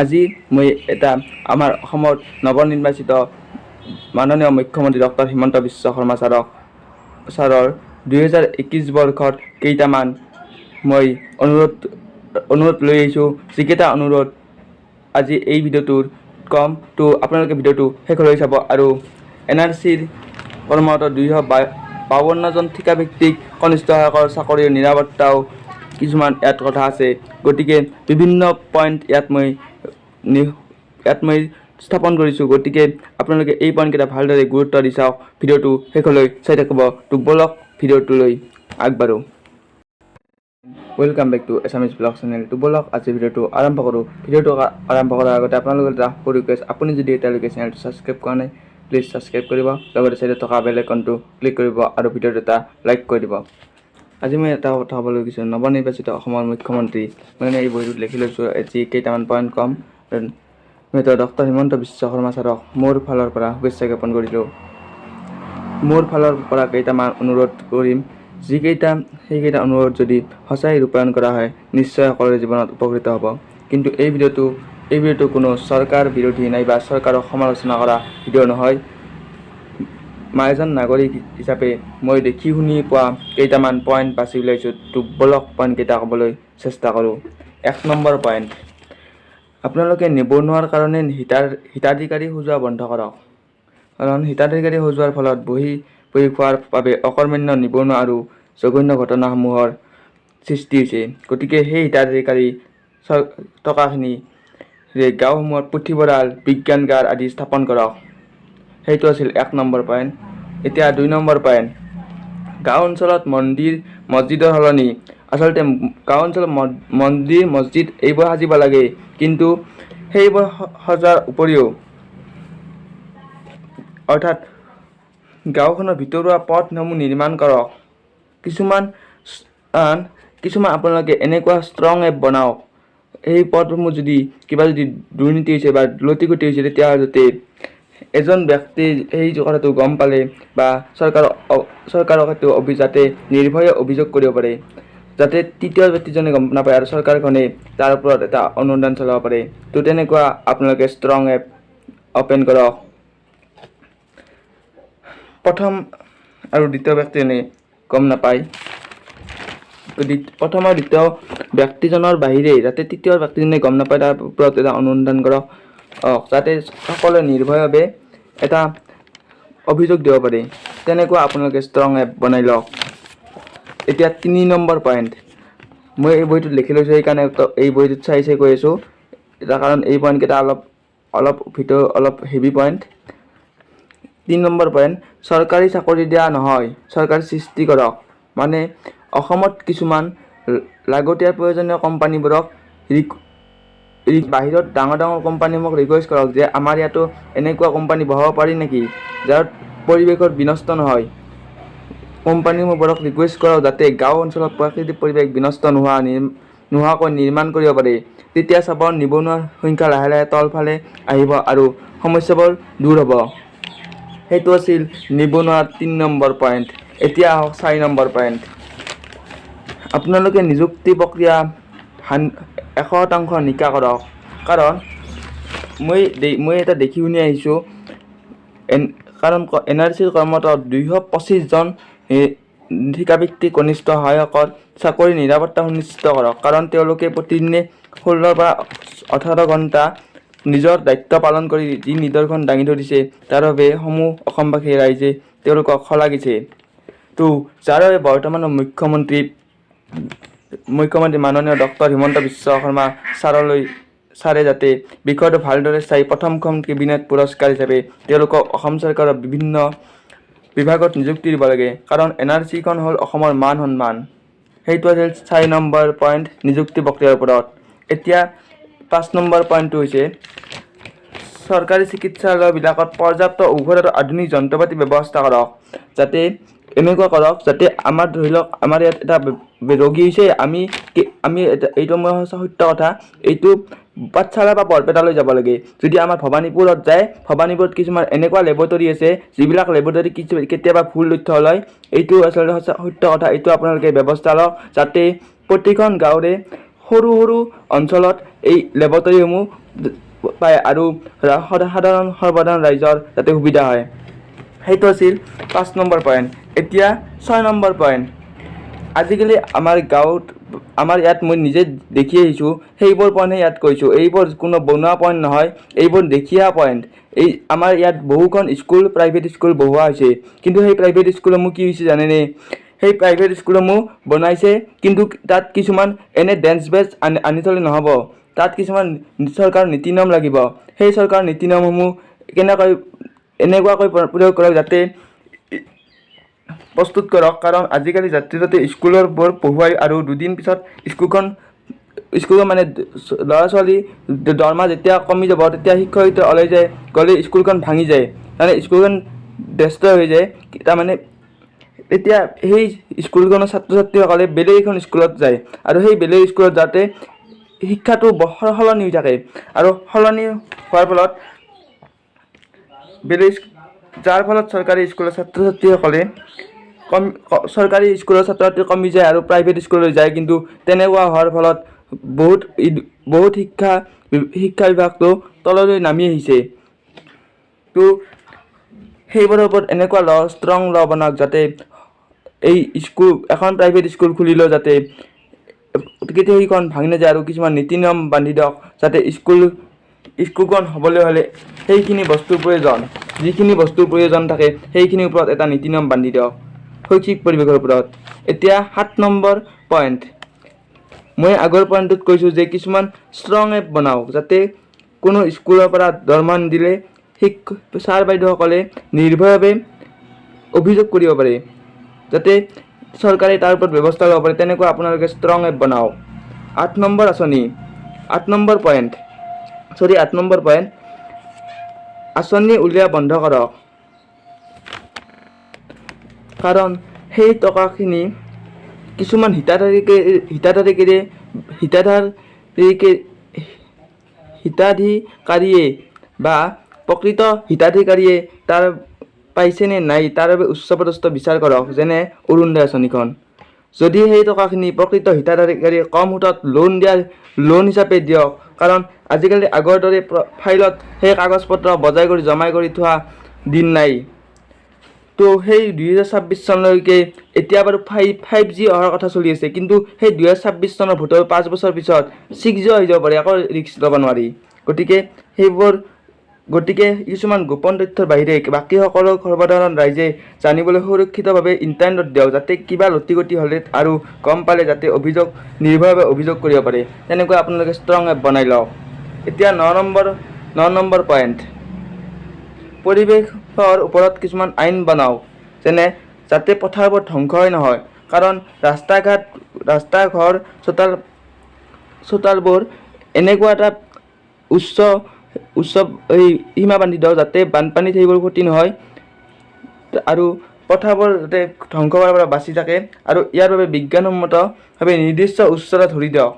আজি মই এটা আমাৰ অসমৰ নৱনিৰ্বাচিত মাননীয় মুখ্যমন্ত্ৰী ডক্টৰ হিমন্ত বিশ্ব শৰ্মা ছাৰৰ 2021 বৰ্ষত কেইটামান মই অনুৰোধ অনুৰোধ লৈ আহিছোঁ। যিকেইটা অনুৰোধ আজি এই ভিডিঅ'টোৰ ক'ম, তো আপোনালোকে ভিডিঅ'টো শেষলৈ চাব। আৰু এন আৰ চিৰ কৰ্মৰত 252জন ঠিকাভিত্তিক কনিষ্ঠ সহায়কৰ চাকৰিৰ নিৰাপত্তাও কিছুমান ইয়াত কথা আছে। গতিকে বিভিন্ন পইণ্ট ইয়াত মই স্থাপন কৰিছোঁ। গতিকে আপোনালোকে এই পইণ্টকেইটা ভালদৰে গুৰুত্ব দি চাওক, ভিডিঅ'টো শেষলৈ চাই থাকিব। তো ব'লক, ভিডিঅ'টোলৈ আগবাঢ়োঁ। Welcome back to Assamese Blog channel। তো ব'লক, আজি ভিডিঅ'টো আৰম্ভ কৰোঁ। ভিডিঅ'টো আৰম্ভ কৰাৰ আগতে আপোনালোকৰ এটা সৰু ৰিকুৱেষ্ট, আপুনি যদি এতিয়ালৈকে চেনেলটো ছাবস্ক্ৰাইব কৰা নাই, প্লিজ ছাবস্ক্ৰাইব কৰিব, লগতে চাইডত থকা বেল আইকনটো ক্লিক কৰিব আৰু ভিডিঅ'টো এটা লাইক কৰি দিব। আজি মই এটা কথা ক'বলৈ গৈছোঁ। নৱনিৰ্বাচিত অসমৰ মুখ্যমন্ত্ৰী, মই মানে এই বহীটোত লিখি লৈছোঁ, আজি কেইটামান পইণ্ট ক'ম। মই ডক্টৰ হিমন্ত বিশ্ব শৰ্মা ছাৰক মোৰ ফালৰ পৰা শুভেচ্ছা জ্ঞাপন কৰিলোঁ। মোৰ ফালৰ পৰা কেইটামান অনুৰোধ কৰিম, যিকেইটা সেইকেইটা অনুৰোধ যদি সঁচাই ৰূপায়ণ কৰা হয়, নিশ্চয় সকলোৰে জীৱনত উপকৃত হ'ব। কিন্তু এই ভিডিঅ'টো কোনো চৰকাৰ বিৰোধী নাইবা চৰকাৰক সমালোচনা কৰা ভিডিঅ' নহয়। মই এজন নাগৰিক হিচাপে মই দেখি শুনি পোৱা কেইটামান পইণ্ট বাছি উলিয়াইছোঁ। তো ব'লক, পইণ্টকেইটা ক'বলৈ চেষ্টা কৰোঁ। এক নম্বৰ পইণ্ট, আপোনালোকে নিবনুৱাৰ কাৰণে হিতাধিকাৰী সজোৱা বন্ধ কৰক। কাৰণ হিতাধিকাৰী সজোৱাৰ ফলত বহি বহি খোৱাৰ বাবে অকৰ্মণ্য নিবনুৱা আৰু জঘন্য ঘটনাসমূহৰ সৃষ্টি হৈছে। গতিকে সেই হিতাধিকাৰী টকাখিনি গাঁওসমূহত পুথিভঁৰাল, বিজ্ঞানগাৰ আদি স্থাপন কৰক। সেইটো আছিল এক নম্বৰ পইণ্ট। এতিয়া দুই নম্বৰ পইণ্ট, গাঁও অঞ্চলত মন্দিৰ মছজিদৰ সলনি, আচলতে গাঁও অঞ্চলত মন্দিৰ মছজিদ এইবোৰ সাজিব লাগে, কিন্তু সেইবোৰ সজাৰ উপৰিও, অৰ্থাৎ গাঁওখনৰ ভিতৰুৱা পথসমূহ নিৰ্মাণ কৰক। কিছুমান আপোনালোকে এনেকুৱা ষ্ট্ৰং এপ বনাওক, সেই পথসমূহ যদি কিবা যদি দুৰ্নীতি হৈছে বা লটি ঘটি হৈছে, তেতিয়াহ'লে যাতে এজন ব্যক্তি সেই কথাটো গম পালে বা চৰকাৰক সেইটো যাতে নিৰ্ভয়ে অভিযোগ কৰিব পাৰে, যাতে তৃতীয় ব্যক্তিজনে গম নাপায় আৰু চৰকাৰখনে তাৰ ওপৰত এটা অনুসন্ধান চলাব পাৰে। তো তেনেকুৱা আপোনালোকে ষ্ট্ৰং এপ অ'পেন কৰক। প্ৰথম আৰু দ্বিতীয় ব্যক্তিজনে গম নাপায়। প্ৰথম আৰু দ্বিতীয় ব্যক্তিজনৰ বাহিৰে যাতে তৃতীয় ব্যক্তিজনে গম নাপায়, তাৰ ওপৰত এটা অনুসন্ধান কৰক, যাতে সকলোৱে নিৰ্ভয়ভাৱে এটা অভিযোগ দিব পাৰে। তেনেকুৱা আপোনালোকে ষ্ট্ৰং এপ বনাই লওক। এতিয়া তিনি নম্বৰ পইণ্ট, মই এই বহীটোত লিখি লৈছোঁ, সেইকাৰণে এই বহীটোত চাই চাই কৈ আছোঁ। তাৰ কাৰণ এই পইণ্টকেইটা অলপ অলপ ভিতৰ অলপ হেভি পইণ্ট। তিনি নম্বৰ পইণ্ট, চৰকাৰী চাকৰি দিয়া নহয়, চৰকাৰী সৃষ্টি কৰক। মানে অসমত কিছুমান লাগতিয়াল প্ৰয়োজনীয় কোম্পানীবোৰক বাহিৰত ডাঙৰ ডাঙৰ কোম্পানীসমূহক ৰিকুৱেষ্ট কৰক যে আমাৰ ইয়াতো এনেকুৱা কোম্পানী বহাব পাৰি নেকি, যাৰ পৰিৱেশৰ বিনষ্ট নহয়। কোম্পানীসমূহক ৰিকুৱেষ্ট কৰক যাতে গাঁও অঞ্চলত প্ৰাকৃতিক পৰিৱেশ বিনষ্ট নোহোৱাকৈ নিৰ্মাণ কৰিব পাৰে। তেতিয়া চাব, নিবনুৱাৰ সংখ্যা লাহে লাহে তলফালে আহিব আৰু সমস্যাবোৰ দূৰ হ'ব। সেইটো আছিল নিবনুৱাৰ তিনি নম্বৰ পইণ্ট। এতিয়া আহক চাৰি নম্বৰ পইণ্ট। আপোনালোকে নিযুক্তি প্ৰক্ৰিয়া 100% নিকা কৰক। কাৰণ মই এটা দেখি শুনি আহিছোঁ, কাৰণ এন আৰ চিৰ কৰ্মৰত 225জন ঠিকাভিত্তিক কনিষ্ঠ সহায়কৰ চাকৰিৰ নিৰাপত্তা সুনিশ্চিত কৰক। কাৰণ তেওঁলোকে প্ৰতিদিনে 16ৰ পৰা 18 ঘণ্টা নিজৰ দায়িত্ব পালন কৰি যি নিদৰ্শন দাঙি ধৰিছে, তাৰ বাবে সমূহ অসমবাসী ৰাইজে তেওঁলোকক শলাগিছে। তো যাৰ বাবে বৰ্তমানৰ মুখ্যমন্ত্ৰী মুখ্যমন্ত্ৰী মাননীয় ডক্টৰ হিমন্ত বিশ্ব শৰ্মা ছাৰে যাতে বিষয়টো ভালদৰে চাই প্ৰথমখন কেবিনেট পুৰস্কাৰ হিচাপে তেওঁলোকক অসম চৰকাৰৰ বিভিন্ন বিভাগত নিযুক্তি দিব লাগে। কাৰণ এন আৰ চিখন হ'ল অসমৰ মান সন্মান। সেইটো আছিল চাৰি নম্বৰ পইণ্ট, নিযুক্তি প্ৰক্ৰিয়াৰ ওপৰত। এতিয়া পাঁচ নম্বৰ পইণ্টটো হৈছে, চৰকাৰী চিকিৎসালয়বিলাকত পৰ্যাপ্ত ঔষধ আৰু আধুনিক যন্ত্ৰ পাতিৰ ব্যৱস্থা কৰক। যাতে এনেকুৱা কৰক যাতে আমাৰ ধৰি লওক, আমাৰ ইয়াত এটা ৰোগী হৈছে, আমি এইটো মই সঁচা সত্য কথা, এইটো পাঠশালা বা বৰপেটালৈ যাব লাগে। যদি আমাৰ ভৱানীপুৰত যায়, ভৱানীপুৰত কিছুমান এনেকুৱা লেবৰেটৰী আছে, যিবিলাক লেবৰেটৰী কিছু কেতিয়াবা ভুল তথ্য ওলায়। এইটো আচলতে সঁচা সত্য কথা। এইটো আপোনালোকে ব্যৱস্থা লওক, যাতে প্ৰতিখন গাঁৱৰে সৰু সৰু অঞ্চলত এই লেবৰেটৰীসমূহ পায় আৰু সাধাৰণ সৰ্বসাধাৰণ ৰাইজৰ যাতে সুবিধা হয়। সেইটো আছিল 5 নম্বৰ পইণ্ট। এতিয়া 6 নম্বৰ পইণ্ট। আজিকালি আমাৰ গাঁৱত, আমাৰ ইয়াত মই নিজে দেখি আহিছোঁ, সেইবোৰ পইণ্টহে ইয়াত কৈছোঁ। এইবোৰ কোনো বনোৱা পইণ্ট নহয়, এইবোৰ দেখি অহা পইণ্ট। এই আমাৰ ইয়াত বহুখন স্কুল, প্ৰাইভেট স্কুল বহোৱা হৈছে। কিন্তু সেই প্ৰাইভেট স্কুলসমূহ কি হৈছে জানেনে? সেই প্ৰাইভেট স্কুলসমূহ বনাইছে, কিন্তু তাত কিছুমান এনে ডেস্ক বেঞ্চ আনি আনি থ'লে নহ'ব। তাত কিছুমান চৰকাৰৰ নীতি নিয়ম লাগিব। সেই চৰকাৰৰ নীতি নিয়মসমূহ কেনেকৈ এনেকুৱাকৈ প্ৰয়োগ কৰক যাতে প্ৰস্তুত কৰক। কাৰণ আজিকালি যাতে ত'তে স্কুলৰবোৰ পঢ়ুৱাই আৰু দুদিন পিছত স্কুলখন স্কুলৰ মানে ল'ৰা ছোৱালী দৰমহা যেতিয়া কমি যাব, তেতিয়া শিক্ষক শিক্ষয়িত্ৰী ওলাই যায়, গ'লে স্কুলখন ভাঙি যায়, মানে স্কুলখন ডেষ্ট্ৰয় হৈ যায়। তাৰমানে তেতিয়া সেই স্কুলখনৰ ছাত্ৰ ছাত্ৰীসকলে বেলেগ এখন স্কুলত যায় আৰু সেই বেলেগ স্কুলত যাওঁতে শিক্ষাটো সলনি হৈ থাকে আৰু সলনি হোৱাৰ ফলত বেলেগ, যাৰ ফলত চৰকাৰী স্কুলৰ ছাত্ৰ ছাত্ৰীসকলে কম, চৰকাৰী স্কুলৰ ছাত্ৰ ছাত্ৰী কমি যায় আৰু প্ৰাইভেট স্কুললৈ যায়। কিন্তু তেনেকুৱা হোৱাৰ ফলত বহুত বহুত শিক্ষা শিক্ষা বিভাগটো তললৈ নামি আহিছে। তো সেইবোৰৰ ওপৰত এনেকুৱা ষ্ট্ৰং ল বনাওক যাতে এই স্কুল এখন প্ৰাইভেট স্কুল খুলিলেও যাতে কেতিয়াও সেইখন ভাঙি নাযায় আৰু কিছুমান নীতি নিয়ম বান্ধি দিয়ক যাতে স্কুলখন হ'বলৈ হ'লে সেইখিনি বস্তুৰ প্ৰয়োজন, যিখিনি বস্তুৰ প্ৰয়োজন থাকে, সেইখিনিৰ ওপৰত এটা নীতি নিয়ম বান্ধি দিয়ক শৈক্ষিক পৰিৱেশৰ ওপৰত। এতিয়া 7 নম্বৰ পইণ্ট। মই আগৰ পইণ্টটোত কৈছোঁ যে কিছুমান ষ্ট্ৰং এপ বনাওক যাতে কোনো স্কুলৰ পৰা দৰমহা নিদিলে ছাৰ বাইদেউসকলে নিৰ্ভয়ভাৱে অভিযোগ কৰিব পাৰে, যাতে চৰকাৰে তাৰ ওপৰত ব্যৱস্থা ল'ব পাৰে। তেনেকুৱা আপোনালোকে ষ্ট্ৰং এপ বনাওক। 8 নম্বৰ আঁচনি, 8 নম্বৰ পইণ্ট, চৰি, 8 নম্বৰ পইণ্ট, আঁচনি উলিওৱা বন্ধ কৰক। কাৰণ সেই টকাখিনি কিছুমান হিতাধিকাৰীয়ে হিতাধিকাৰীয়ে বা প্ৰকৃত হিতাধিকাৰীয়ে তাৰ পাইছেনে নাই, তাৰ বাবে উচ্চপদস্থ বিচাৰ কৰক। যেনে অৰুণোদয় আঁচনিখন, যদি সেই টকাখিনি প্ৰকৃত হিতাধিকাৰীয়ে কম সুতত লোন দিয়াৰ লোন হিচাপে দিয়ক। কাৰণ আজিকালি আগৰ দৰে ফাইলত সেই কাগজ পত্ৰ বজাই কৰি জমা কৰি থোৱা দিন নাই। তো সেই 2026 চনলৈকে, এতিয়া বাৰু 5G অহাৰ কথা চলি আছে, কিন্তু সেই 2026 চনৰ ভোটৰ 5 বছৰ পিছত 6G আহি যাব পাৰে, একো ৰিস্ক ল'ব নোৱাৰি। গতিকে কিছুমান গোপন তথ্যৰ বাহিৰে বাকী সকলো সৰ্বসাধাৰণ ৰাইজে জানিবলৈ সুৰক্ষিতভাৱে ইণ্টাৰনেটত দিয়ক, যাতে কিবা লটি-ঘটি হ'লে আৰু গম পালে যাতে নিৰ্ভয়ভাৱে অভিযোগ কৰিব পাৰে। তেনেকুৱা আপোনালোকে ষ্ট্ৰং এপ বনাই লওক। এতিয়া 9 নম্বৰ পইণ্ট, পৰিৱেশৰ ওপৰত কিছুমান আইন বনাওক, যেনে যাতে পথাৰবোৰ ধ্বংস হৈ নহয়। কাৰণ ৰাস্তা ঘাট, ৰাস্তা ঘৰ, চোতালবোৰ এনেকুৱা এটা উচ্চ উচ্চ এই সীমা বান্ধি দিয়ক যাতে বানপানীত সেইবোৰ ক্ষতি নহয় আৰু পথাৰবোৰ যাতে ধ্বংস হোৱাৰ পৰা বাচি থাকে। আৰু ইয়াৰ বাবে বিজ্ঞানসন্মতভাৱে নিৰ্দিষ্ট উচ্চতা ধৰি দিয়ক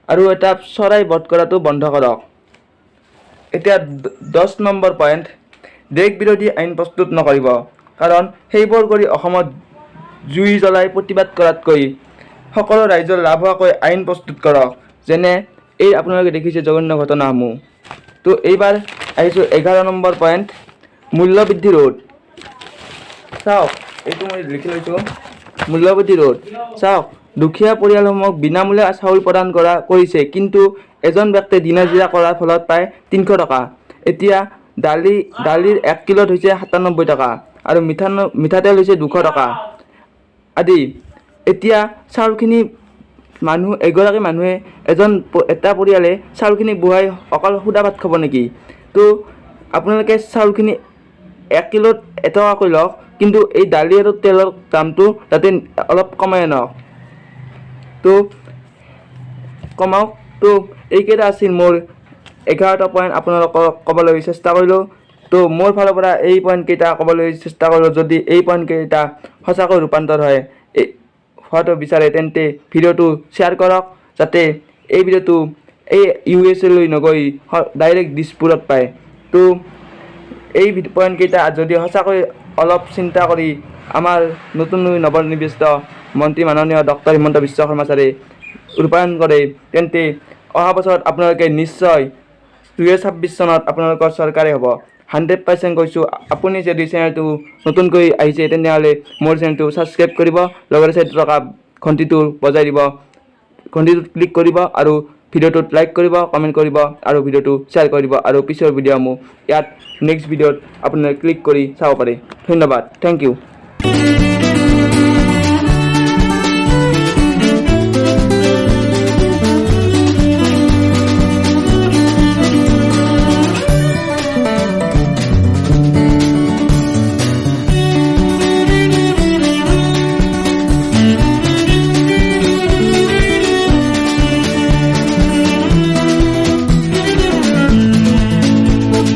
আৰু এটা চৰাই বধ কৰাটো বন্ধ কৰক। এতিয়া 10 নম্বৰ পইণ্ট, দেশ বিৰোধী আইন প্ৰস্তুত নকৰিব। কাৰণ সেইবোৰ কৰি অসমত জুই জ্বলাই প্ৰতিবাদ কৰাতকৈ সকলো ৰাইজৰ লাভ হোৱাকৈ আইন প্ৰস্তুত কৰক, যেনে এই আপোনালোকে দেখিছে জঘন্য ঘটনাসমূহ। তো এইবাৰ আহিছোঁ 11 নম্বৰ পইণ্ট, মূল্যবৃদ্ধি ৰোধ। চাওক, এইটো মই লিখি লৈছোঁ, মূল্যবৃদ্ধি ৰোধ। চাওক, দুখীয়া পৰিয়ালসমূহক বিনামূলীয়া চাউল প্ৰদান কৰিছে, কিন্তু এজন ব্যক্তিয়ে দিন হাজিৰা কৰাৰ ফলত পায় 300 টকা। এতিয়া দালিৰ 1 কিলোত হৈছে 97 টকা আৰু মিঠাতেল হৈছে 200 টকা আদি। এতিয়া চাউলখিনি মানুহ এগৰাকী মানুহে এটা পৰিয়ালে চাউলখিনি বহাই অকল সুদা ভাত খাব নেকি? তো আপোনালোকে চাউলখিনি 1 কিলোত 1 টকাকৈ লওক, কিন্তু এই দালি আৰু তেলৰ দামটো যাতে অলপ কমাই আনক, তো কমাওক। তো এইকেইটা আছিল মোৰ 11টা পইণ্ট, আপোনালোকক ক'বলৈ চেষ্টা কৰিলোঁ। তো মোৰ ফালৰ পৰা এই পইণ্টকেইটা ক'বলৈ চেষ্টা কৰিলোঁ। যদি এই পইণ্টকেইটা সঁচাকৈ ৰূপান্তৰ হয়, এই হোৱাটো বিচাৰে, তেন্তে ভিডিঅ'টো শ্বেয়াৰ কৰক, যাতে এই ভিডিঅ'টো এই ইউ এছ এলৈ নগৈ ডাইৰেক্ট দিছপুৰত পায়। তো এই পইণ্টকেইটা যদি সঁচাকৈ অলপ চিন্তা কৰি আমাৰ নতুন নৱনিৰ্বাচিত মন্ত্ৰী মাননীয় ডক্টৰ হিমন্ত বিশ্ব শৰ্মা ছাৰে ৰূপায়ণ কৰে, তেন্তে অহা বছৰত আপোনালোকে নিশ্চয় 2026 চনত আপোনালোকৰ চৰকাৰে হ'ব, 100% কৈছোঁ। আপুনি যদি চেনেলটো নতুনকৈ আহিছে, তেনেহ'লে মোৰ চেনেলটো ছাবস্ক্ৰাইব কৰিব, লগতে চাইডত থকা ঘণ্টিটো বজাই দিব, ঘণ্টিটোত ক্লিক কৰিব আৰু ভিডিঅ'টোত লাইক কৰিব, কমেণ্ট কৰিব আৰু ভিডিঅ'টো শ্বেয়াৰ কৰিব। আৰু পিছৰ ভিডিঅ'সমূহ ইয়াত নেক্সট ভিডিঅ'ত আপোনালোকে ক্লিক কৰি চাব পাৰে। ধন্যবাদ, thank U.